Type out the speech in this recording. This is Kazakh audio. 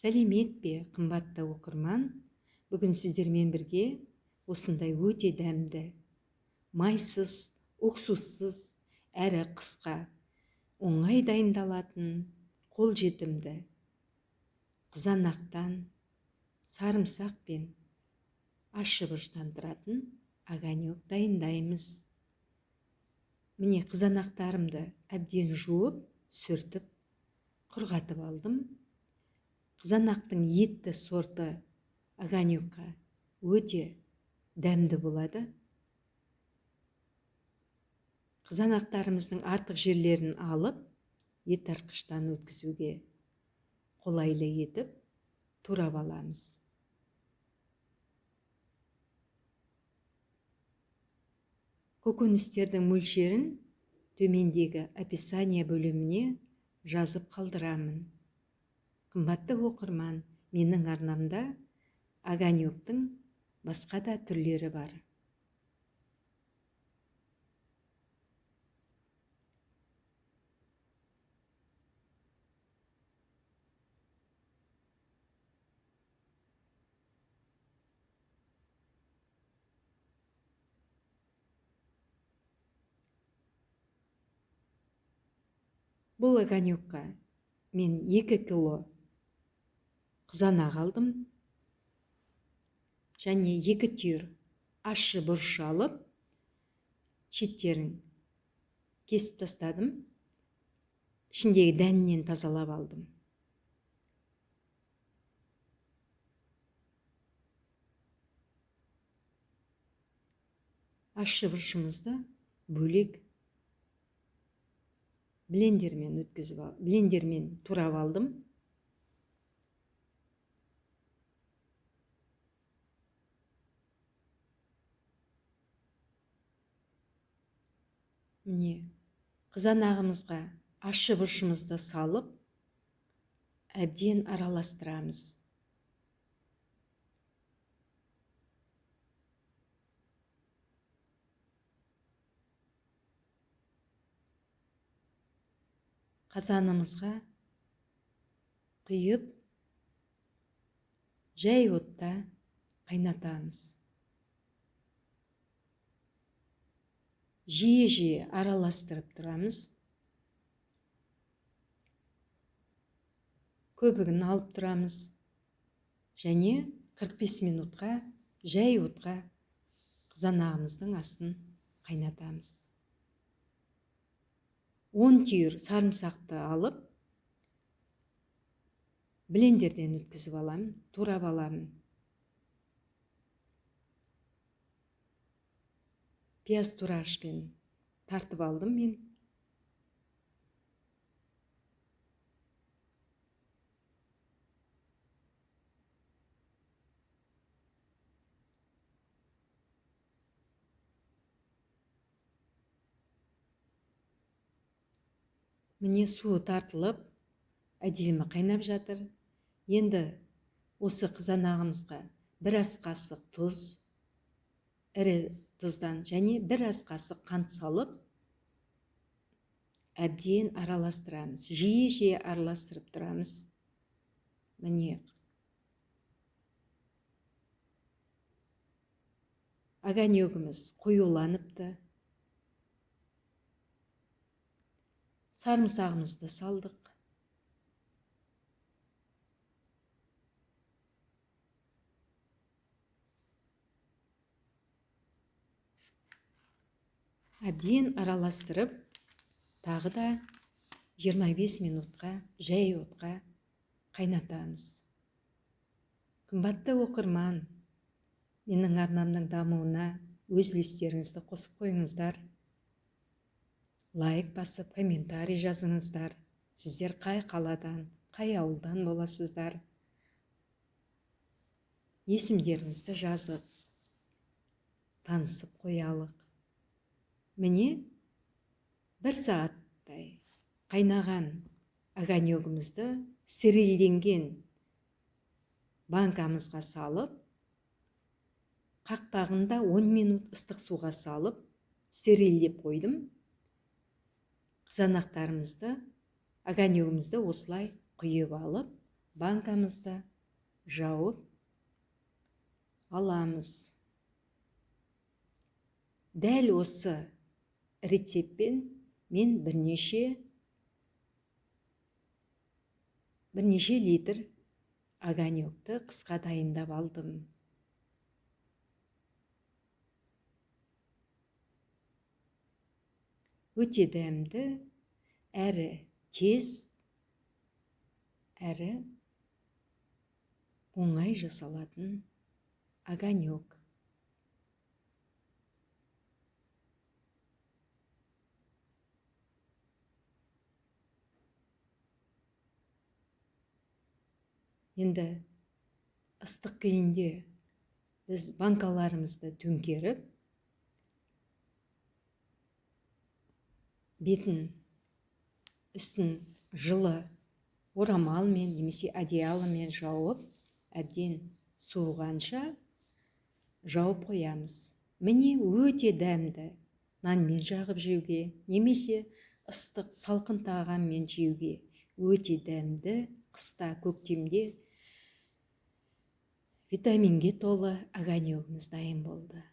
Сәлемет пе, қымбатты оқырман! Бүгін сіздермен бірге осындай өте дәмді, майсыз, уксуссыз, әрі қысқа, оңай дайындалатын, қолжетімді қызанақтан, сарымсақ пен ащы бұрыштан тұратын огонек дайындаймыз. Міне, қызанақтарымды әбден жуып, сүртіп, құрғатып алдым. Қызанақтың етті сорты огонекқа өте дәмді болады. Қызанақтарымыздың артық жерлерін алып, ет тартқыштан өткізуге қолайлы етіп турап аламыз. Көкөністердің мөлшерін төмендегі описание бөліміне жазып қалдырамын. Қымбатты оқырман, менің арнамда огонектің басқа да түрлері бар. Бұл огонекқа мен 2 кило қызанақ алдым және 2 түйір ащы бұрыш алып, шеттерін кесіп тастадым, ішіндегі дәнінен тазалап алдым. Ащы бұрышымызды бөлек блендермен өткізіп блендермен турап алдым. Міне, қызанағымызға ащы бұрышымызды салып, әбден араластырамыз. Қазанымызға құйып, жай отта қайнатамыз. Жиі-жиі араластырып тұрамыз. Көбігін алып тұрамыз. Және 45 минутқа жай отқа қызанағымыздың астын қайнатамыз. 10 түйір сарымсақты алып, блендерден өткізіп аламын, турап аламын. Пияз турағышпен тартып алдым мен. Міне, суы тартылып, әдемі қайнап жатыр. Енді осы қызанағымызға бір ас қасық тұз, ірі тұздан және бір ас қасық қант салып, әбден араластырамыз. Жиі-жиі араластырып тұрамыз. Міне, огонегіміз қоюланыпты. Сарымсағымызды салдық. Әбден араластырып, тағы да 25 минутқа жай отқа қайнатамыз. Қымбатты оқырман, менің арнамның дамуына өз үлестеріңізді қосып қойыңыздар. Лайк басып, комментарий жазыңыздар. Сіздер қай қаладан, қай ауылдан боласыздар? Есімдеріңізді жазып, танысып қоялық. Міне, бір сағаттай қайнаған огонегімізді стерилденген банкамызға салып, қақпағында 10 минут ыстық суға салып, стерилдеп қойдым. Қызанақтарымызды, огонегімізді осылай құйып алып, Банкамызды жауып аламыз. Дәл осы рецептпен мен бірнеше литр огонекті қысқа дайындап алдым. Өте дәмді, әрі тез, әрі оңай жасалатын огонек. Енді ыстық күйінде біз банкаларымызды төңкеріп, бетін үстін жылы орамалмен немесе одеялымен жауып, әбден суығанша жауып қоямыз. Міне, өте дәмді, нанмен жағып жеуге немесе ыстық салқын тағаммен жеуге өте дәмді, қыста, көктемде витаминге толы огонегіміз дайын болды.